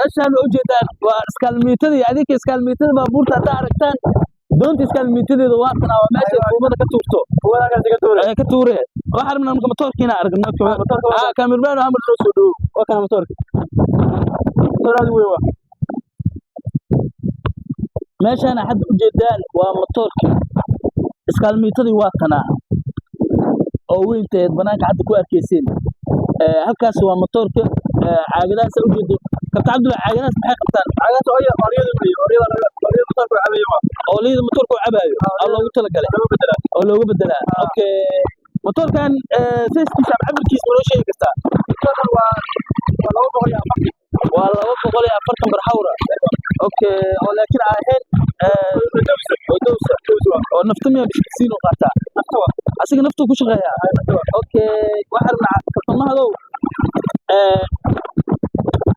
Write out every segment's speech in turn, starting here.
Meeshaan waa ujeedaan, waa iskaalmiitadii. Adinka iskaalmiitada baabuurta haddaa aragtaan, doonta iskaalmiitadeeda waa tan, waa meesha fuumada ka tuurto. Ee ka tuure. Waxaan rabnaa marka matoorka inaan aragno. Ah, cameraman, amar noo soo dhowo. Waa kana matoorka, matoor aad u weyn waa. Meeshaan hadda ujeedaan waa matoorkii. Iskaalmiitadii waa tanaa oo weynteed banaanka hadda ku arkayseen. Halkaas waa matoorka. Caagadahaas ujeedo, Kabtan Cabdulla, caagadahaas maxay qabtaan? Cagaas oryada weeye, oryada matoorka uu cabayo waa. Ooliyada matoorka uu cabaayo oo loogu talagalay. Looga bedelaa. Oo looga bedelaa. Okay, matoorkan sizekiisa ama cabirkiisa ma noo sheegi kartaa? Matoorkan waa 240. Waa 240 barxawra. Okay, oo laakiin aan ahayn oo dowsa oo nafta miya, bisiin u qaataa? Nafta waa. Asiga naftuu ku shaqeeyaa. Okay, waxaan rabnaa, Kabtan Mahadow,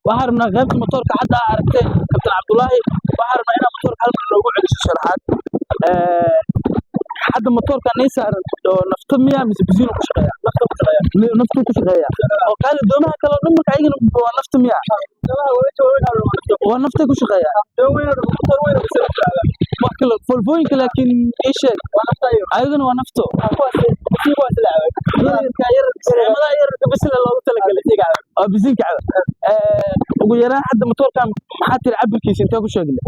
waxaan rabnaa qaybta matoorka hadda aa aragteen, Kabtan Cabdullaahi, waxaan rabnaa inaa matoorka hal mar loogu celiso sharaxaad. Hadda matoorka nii saaran oo nafta miya mise bisiin ku shaqeeyaa? Nafta ku shaqeeya. Naftuu ku shaqeeyaa. Oo kaali doomaha kale oo dhan marka ayagana waa nafta miya? Doomaha weyn oo nafta. Waa naftay ku shaqeeyaa. Doon weyn oo matoor weyn oo bisil ku shaqeeya. Wax kale folfooyinka laakiin ii sheeg. Waa nafta iyo. Ayagana waa nafto. Kuwaas bisiin, kuwaas la cabay. Yararka yararka ciidamadaha yararka bisila loogu talagalay oo bisiinka caba. Ugu yaraan hadda matoorkan maxaa tiri, cabirkiisa intee ku sheegnay?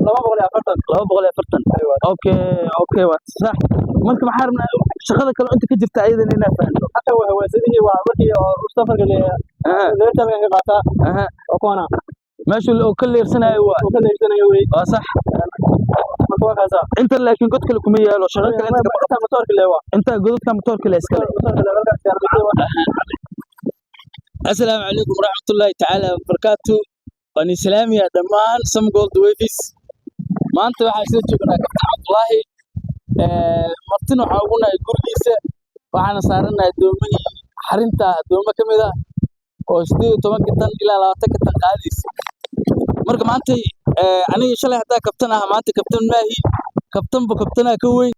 240. 240. Okay, waa sax. Marka maxaa rabnaa shaqada kale inta ka jirta ayadana inaa fahanto. Hata waa hawaasadihii, waa markii oo safarka leerta laga qaataa. Oo kuwana. Meesha oo ka leersanayo waa. Oo ka leersanayo wey. Waa sax. Marka waa kaasa. Inta laakiin god kale kuma yaalo, shaqo kale inta kama. Inta matoorka le waa. Inta godadka matoorka le iskale. Matoorka le halkaas yaala. Asalaamu calaykum waraxmatullaahi tacaala wabarakaatu. Waan islaamiya dhammaan Samgold Waves. Maanta waxaan soo joognaa Kabtan Cabdullaahi. Martina waxaa ugu nahay gurigiisa, waxaana saaranahay doomihii xarinta, doomo ka mid ah oo 18-ka tan ilaa 20-ka tan qaadaysa. Marka maanta aniga shalay haddaa kabtan ah, maanta kabtan maahi, kabtanba kabtanaa ka weyn.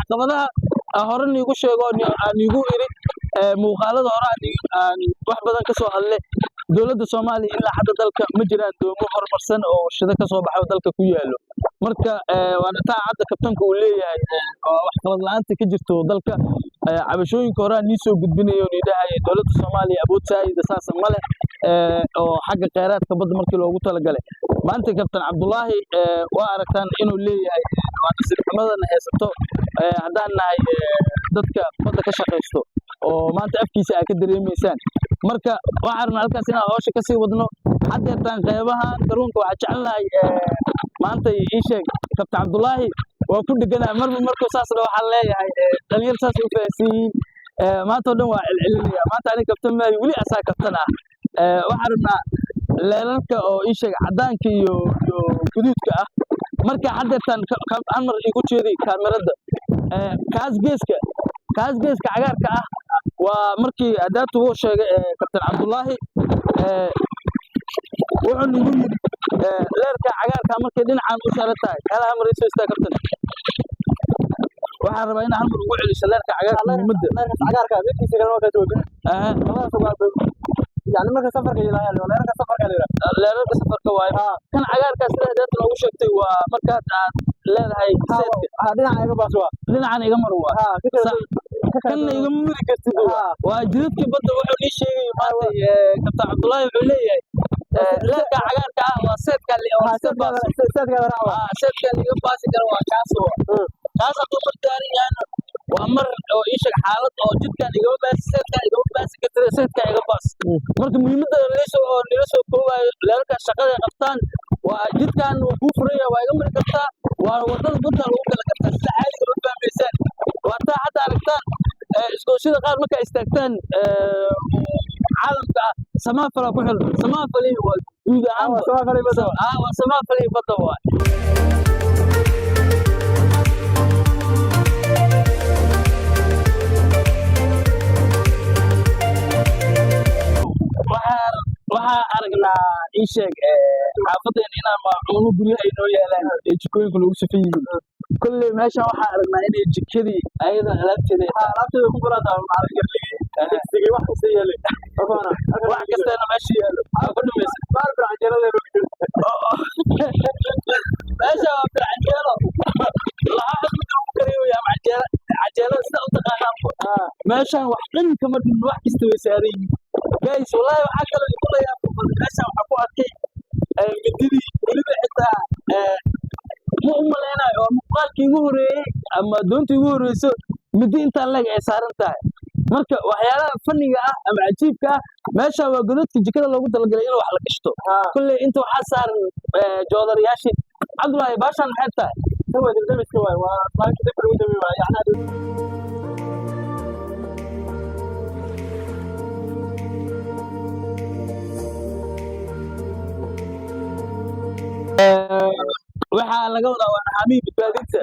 Caqabadaha aan hore niigu sheego, aan niigu iri muuqaalada hore aan wax badan ka soo hadlay, dowladda Soomaaliya ilaa hadda dalka ma jiraan doomo horumarsan oo warshado ka soo baxay oo dalka ku yaallo. Marka waana taa hadda kabtanka uu leeyahay oo wax qalad la'aanta ka jirto dalka. Cabashooyinka hore aan nii soo gudbinayo, nii dhahaya dowladda Soomaaliya awood saa'ida saasa ma leh oo xagga kheyraadka badda markii loogu talagalay. Maanta Kabtan Cabdullaahi waa aragtaan inuu leeyahay waa nasiib xumadana haysato haddaan nahay dadka badda ka shaqaysto, oo maanta afkiisa aad ka dareemaysaan. Marka waxaan rabnaa halkaas inaan hawsha kasii wadno. Haddeertaan qeybahan garoonka waxaa jecelnahay maanta ii sheeg, Kabtan Cabdullaahi waa ku dheganaa marba markuu saas dhaho. Waxaan leeyahay dhalinyar saas u fahansan yihiin. Maanta oo dhan waa celcelinaya. Maanta aniga kabtan maayo, weli asaa kabtan ah. Waxaan rabnaa leelalka oo ii sheeg caddaanka iyo guduudka ah. Marka haddeertaan hal mar igu jeedi kaamirada. Kaas geeska cagaarka ah waa markii adaabtu uu sheegay Kabtan Cabdullaahi. Wuxuu nagu yidhi leerka cagaarka markay dhinacan u saaran tahay kala hal mar isoo istaa, kabtan. Waxaan rabaa inaa hal mar ugu celiso leerka cagaarka muhiimadda. Leerkaas cagaarka midkiisa kalena waa kala duwan. Labadaas waa yani marka safarka yiraahdo, leerka safarka la yiraahdo. Leerarka safarka waaye. Kan cagaarka sida hadaad noogu sheegtay waa markaad aad leedahay seedka. Dhinaca iga baas waa. Dhinacan iga mar waa. Ha, ka kala Sax. Kanna igama mari kartid waa. Waa jidadkii badda wuxuu nii sheegay maanta Kabtan Cabdullaahi. Wuxuu leeyahay leerka cagaarka ah waa seedka waa iska baas. Seedka raac waa. Seedka iga baasi kara waa kaas, waa kaas. Hadduu mar daaran yahayna waa mar oo ii sheeg xaalad oo jidkan igama baasi, seedkan igama baasi kartid, seedkan iga baas. Marka muhiimadda liisoo oo nila soo koobayo, leerarka shaqada ay qabtaan waa jidkan wuu kuu furan yahay, waa iga mari kartaa, waa wadada badda lagu gala kartaa. Sida caadiga ma fahmaysaan? Waa taa hadda aragtaan isgoysyada qaar markaa istaagtaan caalamka ah. Samaafala ku xiran. Samaafali waa guud ahaan. Samaafali badda. Ah, waa samaafali badda waay. Waxaa aragnaa, ii sheeg, xaafadeena inaan maacuuno guryo ay noo yaalaan ee jikooyinka lagu safan yihiin. Kolley meeshan waxaa aragnaa inay jikadii ayada alaabteeda ay tahay. Alaabteeda ku barataa, macalin, wax kasta yeelay. Wax kasteena meesha yaalo aa ku dhamaysa. Baal canjeelada. Meesha waa bircanjeelo lahaa mid lagu kariyo ama canjeelo, canjeelada sida u taqaanaan. Meeshan wax dhan kama dhimin, wax kasta way saaran yihiin, guys. Wallahi waxaa kaloo igu la yaab badan, meeshan waxaa ku arkay mididii weliba xitaa ma u malaynayo waa muuqaalkii igu horeeyey ama doontii igu horeyso midi intaan leeg ay saaran tahay. Marka waxyaalaha fanniga ah ama cajiibka ah, meesha waa godadka jikada loogu talagalay in wax la gashto. Kolley inta waxaa saaran joodariyaashii. Cabdullaahi, baashan maxay tahay? Waa dabdamiska waay, waa baasha dabka lagu dami waay yani. Waxaa laga wadaa waa naxaamihii badbaadinta,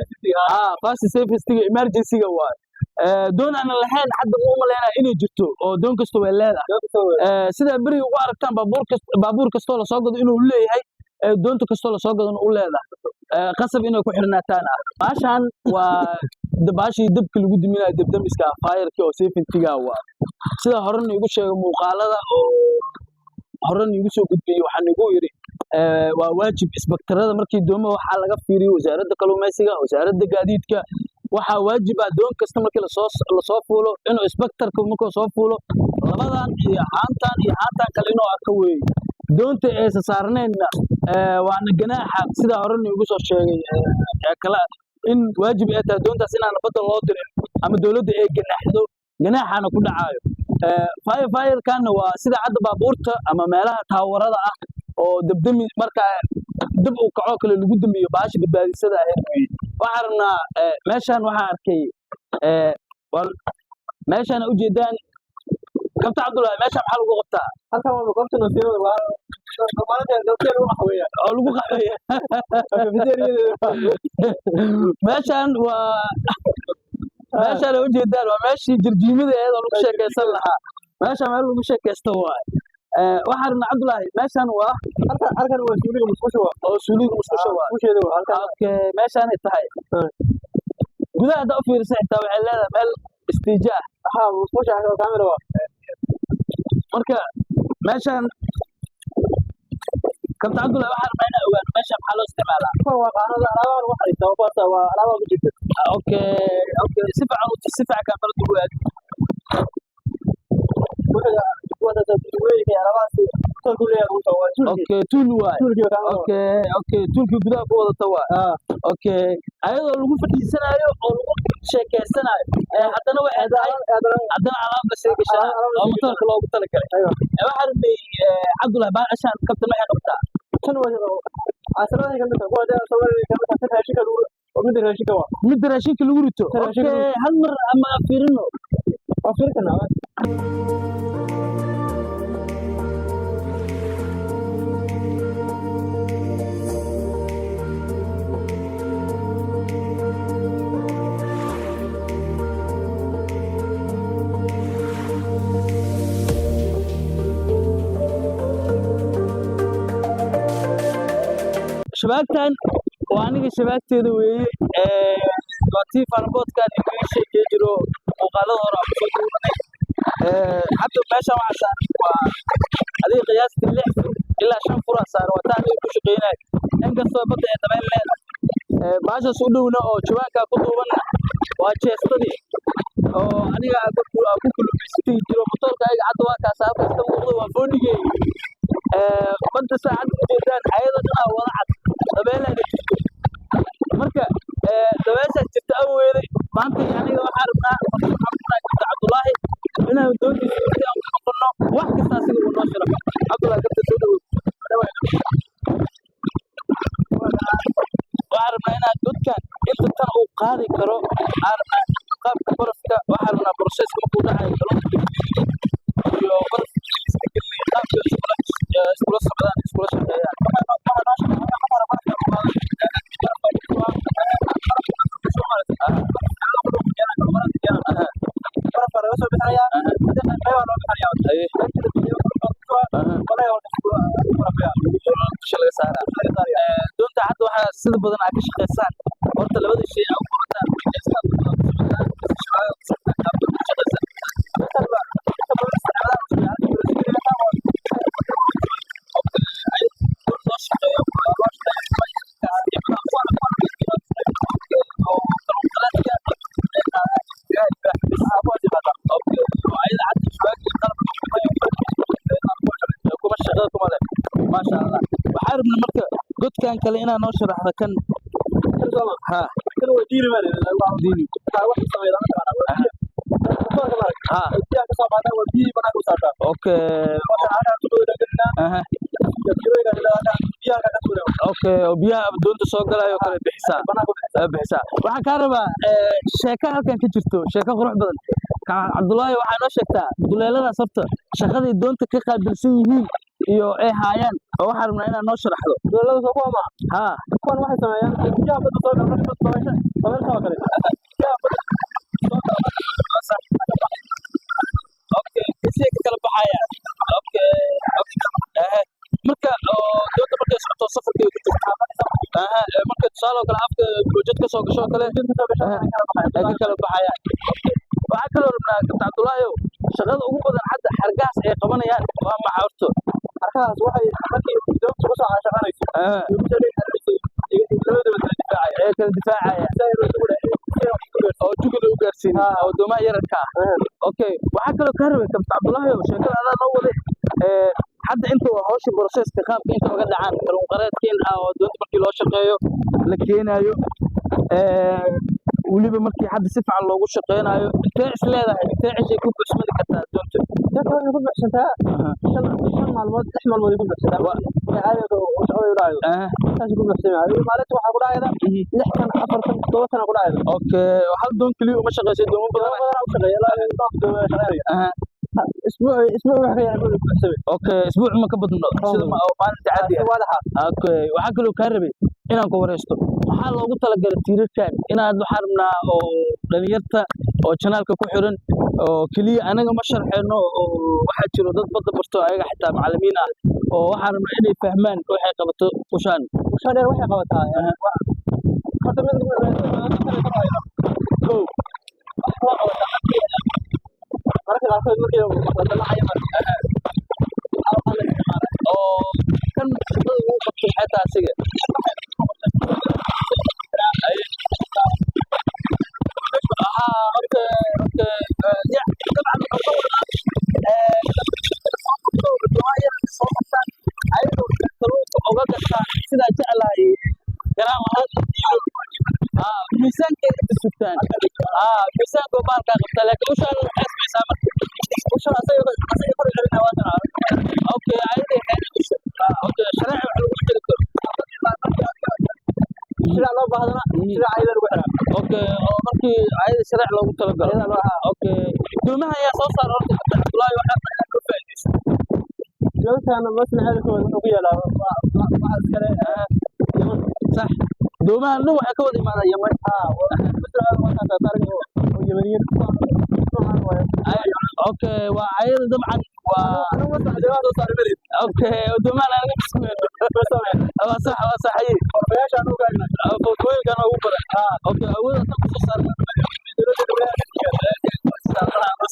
fast safety-ga, emergency-ga waay. Doon aanan lahayn hadda ma u malaynaya inay jirto, oo doon kasta way leedahay. Sida beriga ugu aragtaan baabuur kastoo lasoo gado inuu leeyahay, doonta kastoo lasoo gadona u leedahay, qasab inay ku xirnaataan ah. Baashan waa baashii dabka lagu diminayo, dabdamiska, fire-kii oo safety-ga waa. Sida horena igu sheegay muuqaalada oo horena igu soo gudbiyey, waxaan igu yidhi waa waajib isbaktarada markii dooma waxaa laga fiiriyo wasaaradda kalluumaysiga, wasaaradda gaadiidka. Waxaa waajib ah doon kasta markii lasoo fuulo inuu inspectorka markuu soo fuulo labadan iyo haantan iyo haantan kale inuu arko weeye. Doonta aysan saarnaynna waana ganaaxa, sida horena igu soo sheegay ee kale in waajib ay tahay doontaas inaan badda loo dirin ama dowladda ay ganaaxdo, ganaaxaana ku dhacaayo. Fire-kanna waa sida hadda baabuurta ama meelaha taawarada ah oo dabdami marka dab uu kaco kale lagu damiyo, baasha badbaadisada ahayd weeye. Waxaan rabnaa meeshan waxaa arkay meeshaan ujeedaan, kabta Cabdullaahi, meeshaan maxaa lagu qabtaa? Halkan waa goobta nasiinada, waa maalinta dalkeen lagu qaxweeya. Oo lagu qaxweeya. Cafeteriyadeeda. Meeshaan waa meeshaan ujeedaan, waa meeshii jirjiimada ahayd oo lagu sheekaysan lahaa. Meeshaan meel lagu sheekaysto waaye. Waxaan rabnaa, Cabdullaahi, meeshaan waa Halkan waa suuliga musqusha waa. Oo suuliga musqusha waa. Musqusheeda waa halkan. Okay, meeshaanay tahay. Gudaha haddaa u fiirisa xitaa waxay leedahay meel istiija ah. Ha, musqusha oo kaamil waa. Marka meeshaan, kabta Cabdullahi, waxaan rabnaa inaan ogaano meeshaan maxaa loo isticmaalaa. Kuwan waa qaanada alaabaha lagu xariista, waa kuwaas, waa alaabaha ku jirta. Okay, si fiican si fiican kaamirada ugu aad. Wuxuu kuwaas weeyay alaabahaas tool ku leeyahay waa toolkii. Okay, tool waay. Toolkii kaamil waa. Okay, toolkii gudaha ku wadata waay. Okay, ayadoo lagu fadhiisanayo oo lagu sheekeysanayo haddana waxay tahay haddana alaab la sii gashanaayo Alaab la oo sii matoorka loogu talagalay. Aywa. Waxaan rabnay, Cabdullahi, baashaan kabtan waxay qabtaa? Tan waa casarada ka mid ah kuwa Soomaaliya ka mid ah, tan raashinka lagu oo midda raashinka waa. Midda raashinka lagu rito. Tan raashinka Okay, hal mar ama fiirino. Waa fiirkana. Shabaagtan waa aniga shabaagteeda weeye. Waa tii farboodkan igaga sheekey jiro muuqaalada hore aan kusoo duubanay. Hadda meeshan waxaa saaran waa adiga qiyaastii lix fur ilaa shan furaa saaran, waa taa aniga ku shaqeynayo, inkastoo badda ay dabayl leedahay. Baashaas u dhowna oo jawaankaa ku duubanna waa jeestadii oo aniga aan ku kalluumaysatay jiro. Matoorka ayaga hadda waa kaas halkaas ka muuqda, waa foodhigay. Badda saacadda ujeedaan ayadoo dhan aa wada cad, dabeelaana jirto. Marka dabeeshaas jirta awgeeday maanta aniga waxaa rabnaa, marka waxaan ku nahay kabta Cabdullaahi inaan doontiisa markii aan ku noqono wax kasta asiga uu noo sharaxo. Cabdullaahi, kabta, soo dhawow. Waxaan rabnaa inaan godkan inta tan uu qaadi karo aan rabnaa, qaabka barafka waxaan rabnaa, processka markuu dhacayo kalluunka iyo barafka iska gelinaya, qaabka Sida badan aad ka shaqaysaan horta, labada shay aad u qabataan, heestaa ku socotaan, shabaagga ku socotaan, qaabka ku shaqaysaan? Okay, loo shaqeeyo, loo shaqeeyo oo kalluun okay, oo ayada hadda shabaag iyo qalab kuma shaqada kuma leh. Maasha Allah. Waxaa rabnaa marka godkan kale inaad noo sharaxdo kan. Ha. Kan waa diini baa la yidhahdaa. Diini. Waxaa wax sameeyaa mataqaanaa? Matoorka maaragtay. Biyaha ka soo qaadaan, waa biyihii banaanka u saartaa. Marka halkaan ku dhow gelinaa. Fiilooyinka biyaha halkaa ka tuuraya. Okay, oo biyaha doonta soo galayo kale bixisaa. Banaanka u bixisaa. Bixisaa. Waxaan kaa rabaa sheeko halkan ka jirto, sheeko qurux badan. Cabdullaahi, waxaa noo sheegtaa duleeladaas horta shaqaday doonta ka qaabilsan yihiin iyo ay haayaan, oo waxaan rabnaa inaad noo sharaxdo. Duleelada soo kuwa maaha? Haa. Kuwan waxay sameeyaan biyaha badda soo gala marka dabaysha, dabaysha oo kale, biyaha badda soo gala. Okay, bisay ka kala baxayaan. Okay. Marka oo doonta markay socoto, safarka ay ku jirto, aha, marka tusaale oo kale afka mawjad ka soo gasho oo kale, Ka soo gasho ay kala baxayaan. Ay ka kala baxayaan. Okay, waxaa kaloo rabnaa, Kabtan Cabdullaahi, shaqada ugu badan hadda xargahaas ay qabanayaan waa maxaa horto? Xarkahaas waxay markii doonta ku soo caashaqanayso, ay ku soo dhexarayso, labadaba kala difaacaya. Ee kala difaacaya. Si ay isugu dhexin, si ay wax isku gaarsiin. Oo jugada u gaarsiinin oo doomaha yararka ah. Okay, waxaa kaloo kaa rabay, Kabtan Cabdullaahi, sheekada adaa noo waday, hadda inta waa hawsha processka qaabka inta uga dhacaan kalluun qareedka in ah oo doonta markii loo shaqeeyo la keenayo, weliba markii hadda si fiican loogu shaqeynayo, intee is leedahay, intee cishay ku buuxsami kartaa doonta? Doonta waxay ku buuxsantaa 5 maalmood, 6 maalmood ay ku buuxsantaa. Markay caadiga oo shaqada u dhacayso. Intaas ku buuxsamaya. Adiga maalinta waxaa ku dhacayda 6 tan, 4 tan, 7 tan ku dhacayda. Okay, hal doon keliya uma shaqeyso, doomo Doomo badan. Badan u shaqeeya, ilaa dhowr doomo shaqeynaya. Isbuuc wax ka yar ku buuxsamay. Okay, isbuuc ma ka badno sida ma oo maalinta caadi ah. Waadaxa. Okay, waxaa kaloo kaa rabay inaan ku wareysto maxaa loogu talagalay tiirarkan inaad, waxaan rabnaa oo dhalinyarta oo channelka ku xiran oo keliya anaga ma sharxeyno, oo waxaa jiro dad badda barto, ayaga xitaa macallimiin ah, oo waxaan rabnaa inay fahmaan waxay qabato ushaan. Ushaan dheer waxay qabataa. Horta mid Kow. Waxaa qabataa mararka qaarkood markii la dalacayo waxaa la isticmaalaa. Oo kan shaqada ugu qabto maxay tahay asiga? Ahaa, okay, ya dabcan wuxuu ka wadaa soo qabto doomaha yararka soo qabtaan, ayagoo kalluunka uga gataan sidaa jeclahay garaam ahaan iyo miisaanka inta sugtaan, miisaanka baalkaa qabtaa, laakiin ushaan waxay samaysaa marka Ushaan asaga kor u celinaya, waa tan. Okay, ayaday xeeran usha. Okay, shareec wax lagu xiri karo. Shiraac loo baahdana, shiraac ayada lagu xiraa. Okay, oo markii ayada shareec loogu talagalo. Ayada loo Okay, doomaha ayaa soo saara horta, Kabtan Cabdullaahi? Waxaa rabnaa inaad noo faa'iidayso. Doontaana masnaceeda koowaad wuxuu ku yaalaa waa iskale Yaman. Sax, doomahan dhan waxay ka wada imaadaan Yaman. Masnaceeda waa taas arag oo Yamaniyiin noocan waaye. Okay, waa ayada dabcan waa Anigu masnac doomaha soo saaray malid. Okay, doomahan anaga ma sameyno. Ma sameyn. Waa sax, waa sax aye. Qorayaasha anigu ka egnay. Fotooyinkan ugu badan. Okay, awood inta kusoo saarna. Dowladda dowlaha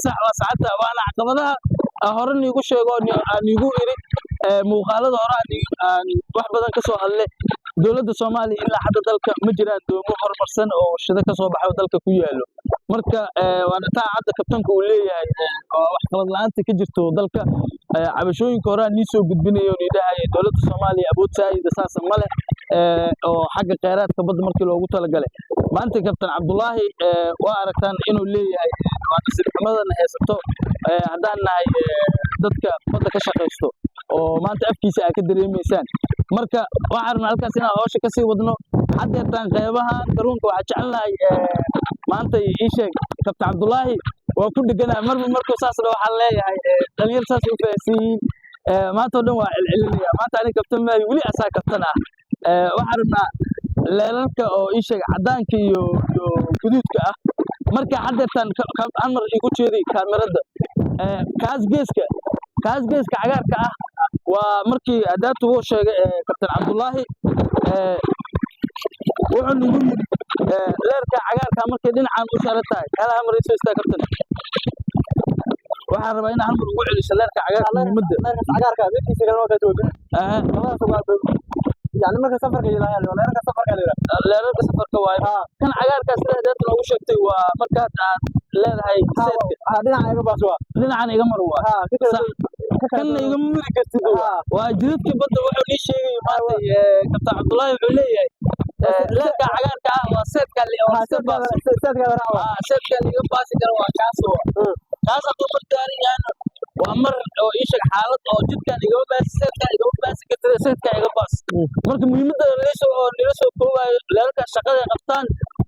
Sax, waa saxanta, waana caqabadaha aan hore niigu sheego oo aan niigu iri muuqaalada hore aan wax badan ka soo hadlay dowladda Soomaaliya. Ilaa hadda dalka ma jiraan doomo horumarsan oo warshado ka soo baxay oo dalka ku yaalo. Marka waana taa hadda kabtanka uu leeyahay oo wax qabad la'aanta ka jirto dalka. Cabashooyinka hore aan nii soo gudbinayo oo nii dhahaya dowladda Soomaaliya awood saayida saasa ma leh oo xagga kheyraadka badda markii loogu talagalay. Maanta Kabtan Cabdullaahi waa aragtaan inuu leeyahay waa nasiib xumadana haysato haddaan nahay dadka badda ka shaqaysto, oo maanta afkiisa aad ka dareemaysaan. Marka waxaan rabnaa halkaas inaan hawsha kasii wadno. Haddeertaan qeybahan garoonka waxaa jecelnahay maanta ii sheeg Kabtan Cabdullaahi waa ku dheganaa marba markuu saas dhaho. Waxaan leeyahay dhalinyar saas u fahansan yihiin. Maanta oo dhan waa celcelinaya. Maanta aniga kabtan maayo, weli asaa kabtan ah. Waxaan rabnaa leelalka oo ii sheeg caddaanka iyo guduudka ah. Marka haddeertaan hal mar igu jeedi kaamirada. Kaas geeska cagaarka ah waa markii hadaatu uu sheegay Kabtan Cabdullaahi. Wuxuu nagu yidhi leerka cagaarka markay dhinacan u saaran tahay, kala mar soo istaag kabtan. Waxaan rabaa inaa hal mar ugu celiso leerka cagaarka muhiimadda. Leerkaas cagaarka midkiisa kale waa kala duwan. Labadaas waa, yani, marka safarka yiraahdo, leerka safarka la yiraahdo. Leerarka safarka waaye. Kan cagaarka sida hadaad noogu sheegtay waa markaad aad leedahay seedka. Dhinaca iga baas waa. Dhinacan iga mar waa. Ha, ka kale. Sax. Kanna igama mari kartid waa. Waa jidadkii badda. Wuxuu nii sheegay maanta kabtan Cabdullaahi, wuxuu leeyahay leerka cagaarka ah waa seedka oo iska baaso. Seedka raaca. Seedka liiga baasi karo waa kaas, waa kaas. Hadduu mar daaran yahayna waa mar oo ii sheeg xaalad oo jidkan igama baasi, seedkan igama baasi kartid, seedkan iga baas. Marka muhiimadda nila oo nila soo koobayo, leerarka shaqada ay qabtaan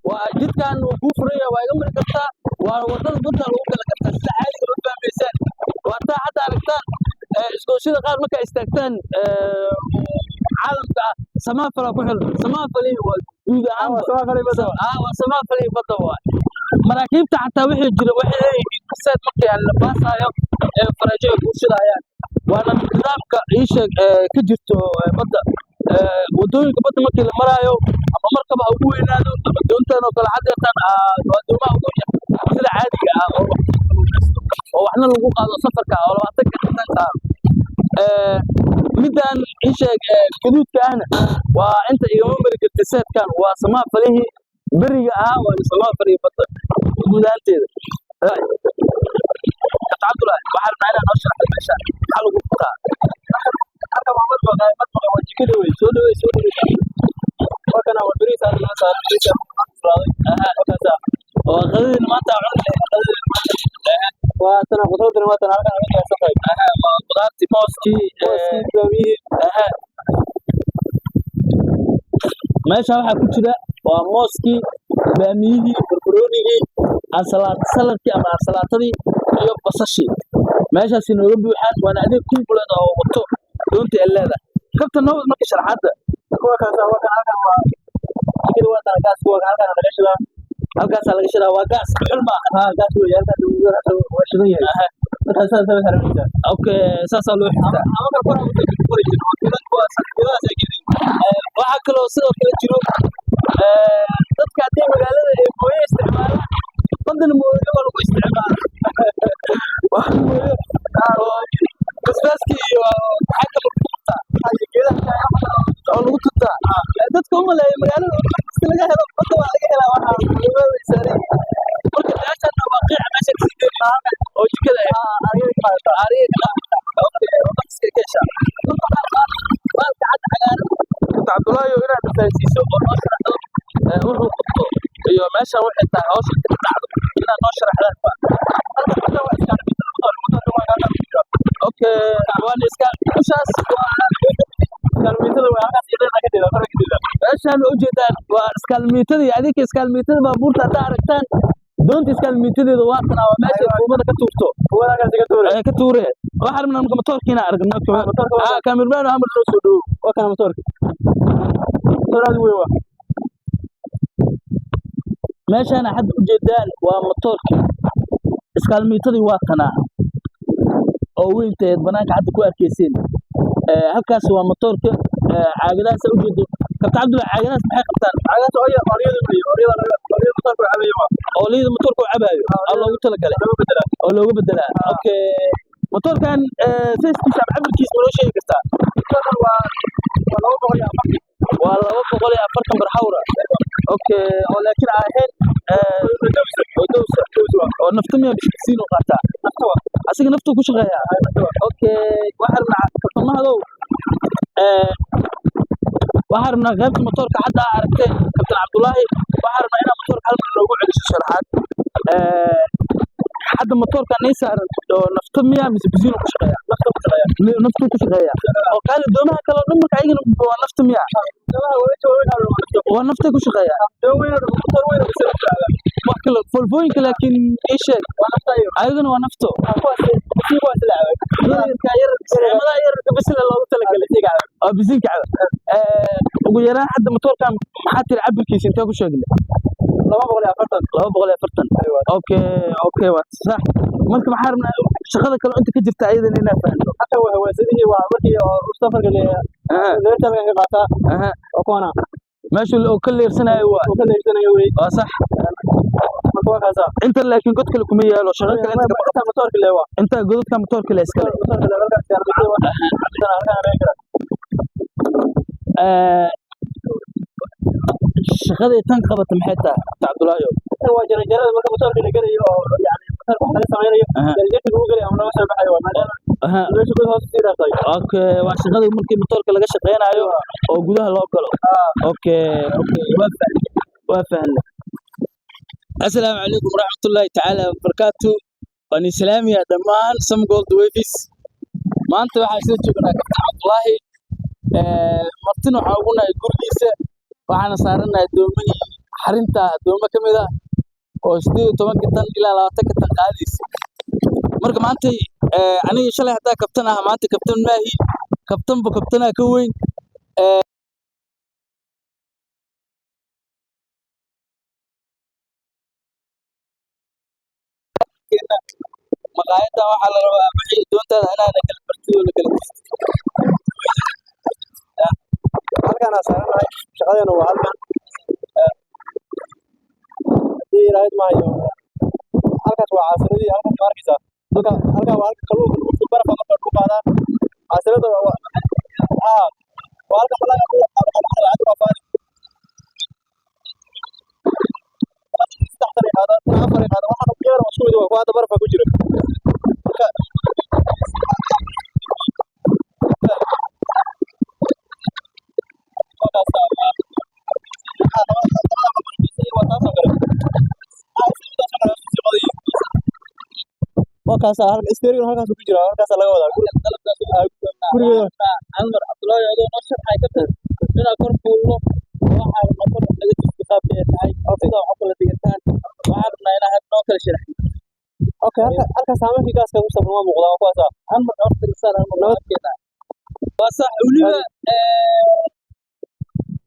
waa jidkan wuu kuu furan yahay, waa iga mari kartaa, waa wadada badda lagu gala kartaa. Sida caadiga ma fahmaysaan? Waa taa hadda aragtaan isgoysyada qaar markaa istaagtaan caalamka ah, samaafala ku xiran. Samaafali waa guud ahaanba. Waa samaafali badda waay. Maraakiibta xataa wixii jira waxay leeyihiin kaseed markii aan la baasaayo ee faraajo ay kuu shidayaan. Waana nidaamka ii sheeg ka jirto badda, wadooyinka badda markii la maraayo, ama markaba ha ugu weynaado ama doontan oo kale haddeertaan waa doomaha ugu yar sida caadiga ah oo wax lagu kalluumaysto oo waxna lagu qaado safarka oo 20-ka tan qaado. Midaan ii sheeg gaduudka ahna waa inta igama mari kartid seedkan, waa samaafalihii beriga ahaa, waana samaafalihii badda guud ahaanteeda. Kabtan Cabdullaahi, waxaan rabnaa inaad noo sharaxdo meesha maxaa lagu qabtaa. Halka waa madbaqa, madbaqa waa jikada wey. Soo dhawey, soo dhawey. Waa kana, waa bariis aad loo saaray, bariis aad bislaaday. Waa Waa qadadiina maanta aan cuni lahayn, qadadiina maanta. Waa tana khudradana, waa tan halkan uga diyaarsan tahay. Waa qudaartii, mooskii. Mooskii, baamiyihii. Meesha waxaa ku jira waa mooskii, baamiyihii, barbaroonigii, ansalaat saladkii ama ansalaatadii iyo basashii. Meeshaas inooga buuxaan, waana adeeg kumbuleed oo wato doonta ay leedahay. Kabtan, noo wad marka sharaxaadda. Kuwa kaas waa kan, halkan waa jikada, waa tan gaas, kuwa halkan laga shidaa. Halkaasaa laga shidaa, waa gaas, dhuxul maaha. Ha, gaas wey, halkan waa shidan yahay. Markaa saas ay xiranaysaa. Okay, saasaa loo xirtaa. Ama kal kor ugu qori jiro, kuwaas kuwaas ay gelin. Waxaa kaloo sidoo kale jiro dadka haddii magaalada ay mooye isticmaalaan, baddana mooye waa lagu isticmaalaa. Waa mooye oo basbaaski iyo maxaa kaloo lagu tuntaa oo lagu tuntaa. Dadka u maleeya magaalada wax kasta laga helo, badda waa laga helaa. Waxaa way saaran yihiin. Marka meeshan waa qiica meesha kasii deynaysa oo jikada ah, ariga ka qaadata. Okay, oo qaska ka heshaa. Marka waxaa rabaa baalka cad cagaaran, Kabtan Cabdullaahi, inaad fahansiiso oo noo sharaxdo wuxuu qabto iyo meeshan waxay tahay, hawsha inta ka dhacdo inaad noo sharaxdaan ba. Okay, waana iska ushaas waa meeshaan waa ujeedaan, waa iskaalmiitadii. Adinka iskaalmiitada baabuurta haddaa aragtaan, doonta iskaalmiitadeeda waa tanaa, waa meesha buumada ka tuurto. Ee, ka tuure. Waxaan rabnaa marka matoorka inaan aragno. Cameraman, amar noo soo dhowo. Waa kana matoorka, matoor aad u weyn waa. Meeshaan hadda ujeedaan waa matoorkii, iskaalmiitadii waa tanaa oo weynteed banaanka hadda ku arkayseen. Halkaas waa matoorka. Caagadahaas aad ujeedo, Kabtan Cabdullahi, caagadahaas maxay qabtaan? Ooliyada matoorka uu cabaayo aa loogu talagalay oo loogu bedelaa. Okay, matoorkan size-kiisa ama cabirkiisa ma noo sheegi kartaa? Waa 240 barxawra. Okay, oo laakiin aan ahayn oo dowsa oo nafta miya bisiin u qaataa? Asiga naftuu ku shaqeeyaa. Okay, waxaan rabnaa kabtamahadow, waxaan rabnaa qaybta matoorka hadda aa aragteen Kabtan Cabdullaahi, waxaan rabnaa inaad matoorka hal mar noogu celiso sharaxaad. Hadda matoorka nii saaran oo nafta miya mise bisiin ku shaqeeyaa? Naftuu ku shaqeeyaa. Oo kaali doomaha kale oo dhan marka ayagana waa nafta miya? Waa naftay ku shaqeeyaa. Wax kale folfooyinka laakiin ii sheeg, ayagana waa nafto. Yararka yar, ciidamada yararka bisila loogu talagalay oo bisiinka caba. Ugu yaraan hadda matoorkan maxaa tiri, cabirkiisa intee ku sheegnay? 240. 240. Okay, waa sax. Marka maxaa rabnaa shaqada kale oo inta ka jirta ayadana inaa fahanto. Halkan waa hawaasadihii, waa markii oo safarka leerta laga qaataa. Waa kuwana. Meesha oo ka leersanayo waa. Oo ka leersanayo wey. Waa sax. Marka waa kaasaa. Inta laakiin god kale kuma yaalo, shaqo kale inta kama. Inta matoorka le waa. Inta godadka matoorka le iskale. Matoorka le halkaas yaala, halkaan reegi kara. Shaqaday tan qabata maxay tahay, Cabdullaahi? Tan waa jaranjarada marka matoorka la gelayo oo yani matoorka wax laga sameynayo. Jaranjarta lagu gelayo ama laga soo baxayo waa maadaama meesha god hoos sii raaqay. Okay, waa shaqada markii matoorka laga shaqeynayo oo gudaha loo galo. Okay, waa fahmay, waa fahmay. Assalaamu calaykum waraxmatullaahi tacaala wabarakaatu. Waan islaamiya dhammaan Some Gold Waves. Maanta waxaan soo joognaa Kabtan Cabdullaahi. Martina waxaa ugu nahay gurigiisa, waxaana saaranahay doomihii xarinta, doomo ka mid ah oo 18-ka tan ilaa 20-ka tan qaadaysa. Marka maanta aniga shalay haddaa kabtan ah, maanta kabtan maahi, kabtanba kabtanaa ka weyn. Maqaayadan waxaa la rabaa wixii doontaada inaana kala bartid oo la kala jirtid. Halkaan aan saaranahay, shaqadeena waa halkan. Haddii Ilaahay maayo, halkaas waa caasiradii. Halkan ma arkaysaa? Halkan waa halka kalluunka lagu barafa marka lagu qaadaa caasirada. Waa halka malaga lagu qaado. Waa faali 3 tan ay qaadaan, 4 ay qaadaan. Waxaan ku yar isku mid waa kuwa hadda barafa ku jira. Marka waa kaasa halka steering halkaas ku jira, halkaas laga wadaa gurigeeda. Almar Cabdullaahi, adoo noo sharxay kabtan, inaan kor fuulno, waxaa rabnaa kor naga jirto qaabka ay tahay, sida wax u kala dhigataan waxaan rabnaa inaa had noo kala sharaxdo. Okay, halka saamankii gaaska ku safan waa muuqdaa, waa kuwaasa. Almar horta insaan almar nabad keenaa. Waa sax. Weliba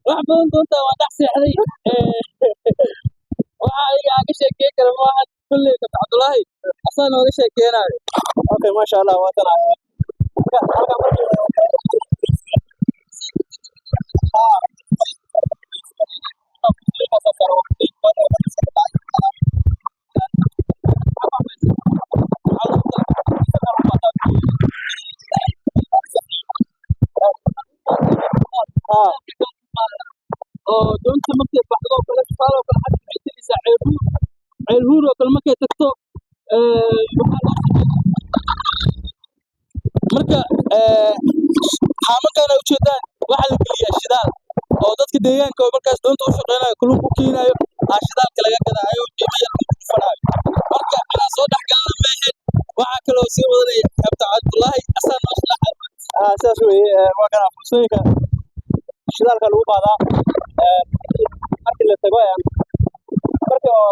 wax badan doontaa waa dhex seexday. Waxa ayaga aan ka sheekeyn kara ma ahan kulley. Kabtan Cabdullaahi asaa nooga sheekeynayo. Okay, maasha Allah, waa tan. Marka halka markii Oo doonta markay baxdo oo kale, tusaale oo kale, xagga waxay tegaysaa Ceelhuur. Ceelhuur oo kale markay tagto, waxaa loo marka xaamankan ay ujeedaan waxaa la geliyaa shidaal oo dadka deegaanka oo markaas doonta u shaqeynayo, kalluunka u keenayo, aa shidaalka laga gadaayo, qiimo yar lagu dhufanaayo. Marka inaan soo dhex galana ma ahayn. Waxaa kaloo sii wadanaya Kabtan Cabdullaahi, asaa noo sharaxay. Sidaas weeye. Waa kana fursooyinka shidaalka lagu qaadaa markii la tago markii oo